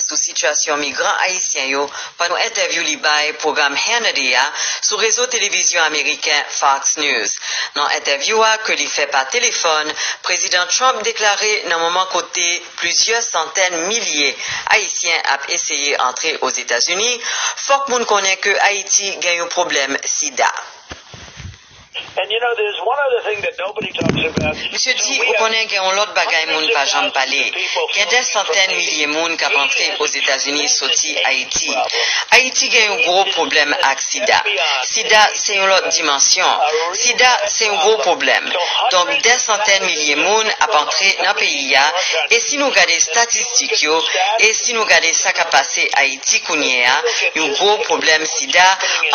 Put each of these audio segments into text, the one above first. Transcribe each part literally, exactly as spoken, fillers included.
sou sitiyasyon migran ayisyen yo pandan yon entèvyou li bay pwogram Hannity a sou rezo televizyon ameriken Fox News. Nan entèvyou a ke li fè pa telefòn, Prezidan Trump deklare nan moman kote plizyè santèn milye Ayisyen ap eseye antre Ozetazini, fòk moun konnen ke Ayiti gen yon pwoblèm sida. And you know, there's one other thing that nobody talks about. Misye di, ou konnen gen yon lòt bagay moun pa janm pale. Gen dè santèn milye moun k ap antre Ozetazini soti Ayiti. Ayiti gen yon gwo pwoblèm ak sida. Sida se yon lòt dimansyon. Sida se yon gwo pwoblèm. Donk, dè santèn milye moun ap antre nan peyi a, e si nou gade estatistik yo, e si nou gade sa k ap pase Ayiti kounye a, yon gwo pwoblèm sida,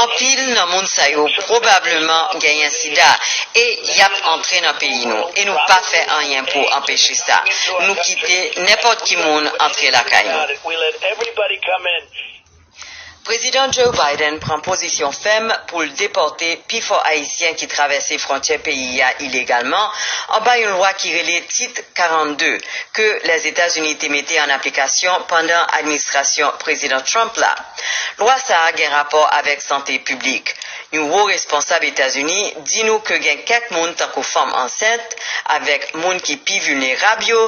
anpil nan moun sa yo pwobableman genyen sida, e y ap antre nan peyi nou, e nou pa fè anyen pou anpeche sa. Nou kite nenpòt ki moun antre lakay nou. Prezidan Joe Biden pran pozisyon fèm pou l depòte pifò Ayisyen ki travèse fwontyè peyi a ilegalman anba yon lwa ki rele Tit karannde, ke Lèzetazini te mete an aplikasyon pandan administrasyon Prezidan Trump la. Lwa sa a gen rapò avèk sante piblik. Yon wo responsab Etazini di nou ke gen kèk moun, tankou fanm ansent, avèk moun ki pi vilnerab yo,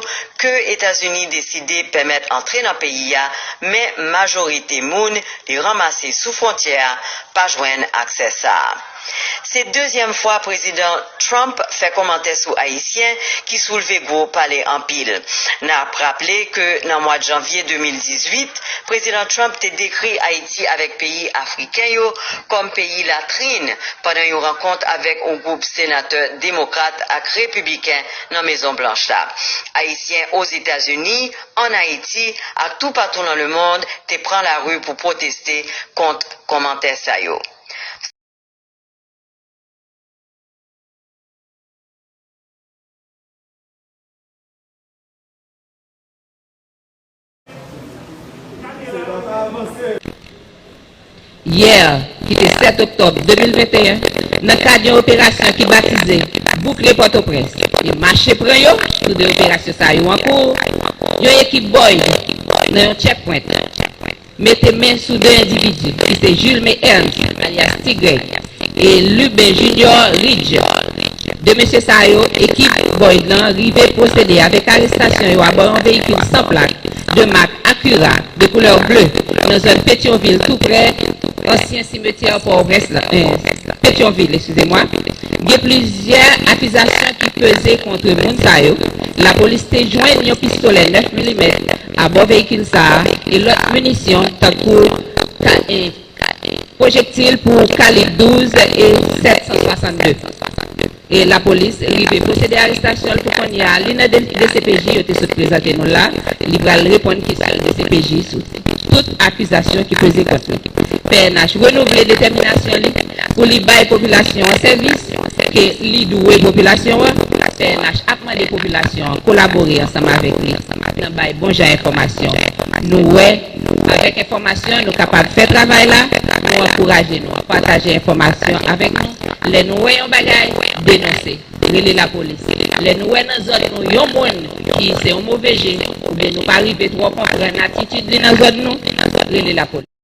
ke Etazini deside pèmèt antre nan peyi a, men majorite moun li ranmase sou fwontyè a pa jwenn aksè sa a. Se dezyèm fwa Prezidan Trump fè kòmantè sou Ayisyen ki soulve gwo pale anpil. N ap raple ke nan mwa janvye de mil dizuit, Prezidan Trump te dekri Ayiti avèk peyi afriken yo kòm peyi latrin pandan yon rankont avèk yon gwoup senatè demokrat ak repibliken nan Mezon Blanch la. Ayisyen Ozetazini, ann Ayiti ak toupatou nan lemonn te pran lari pou pwoteste kont kòmantè sa yo. Yè, ki te sèt oktòb de mil venteyen, nan kad yon operasyon ki batize Boukle Pòtoprens e Mache Pran Yo, tou de operasyon sa yo an kou, yon ekip Boyd nan yon checkpoint mete men sou de endividi, ki se Julme Ernst, alyas Ti Grèg, e Lubin Junior Ridge. De mesye sa yo, ekip Boyd lan rive pwosede avèk arestasyon yo abò yon veyikil san plak de mak Acura de koulè ble nan zòn Petyonvil, tou prè ansyen simetyè Pòtoprens lan, eh, Petyonvil, eskize mwa. Gen plizyè akizasyon ki peze kont moun sa yo. Lapolis te jwenn yon pistolè nèf milimèt abò veyikil sa a e lòt minisyon tankou ka-, eh, pwojektil pou kalib douz e sèt san swasannde. E lapolis rive pwosede arestasyon l pou kounye a. Li nan de-, D C P J yo te sot prezante nou la. Li pral reponn kesyon D C P J sou tout akizasyon ki peze kont li. P N H renouvle detèminasyon li pou li bay popilasyon an sèvis ke li dwe popilasyon an. P N H ap mande popilasyon an kolabore ansanm avèk li nan bay bon jan enfòmasyon. Nou wè, avèk enfòmasyon, nou kapab fè travay la. Nou ankouraje nou pataje enfòmasyon avèk nou. Lè nou wè yon bagay, denonse, rele lapolis. Lè nou wè nan zòn nou yon moun ki se yon move je, oubyen nou pa rive twò konprann atitid li nan zòn nou, rele lapolis.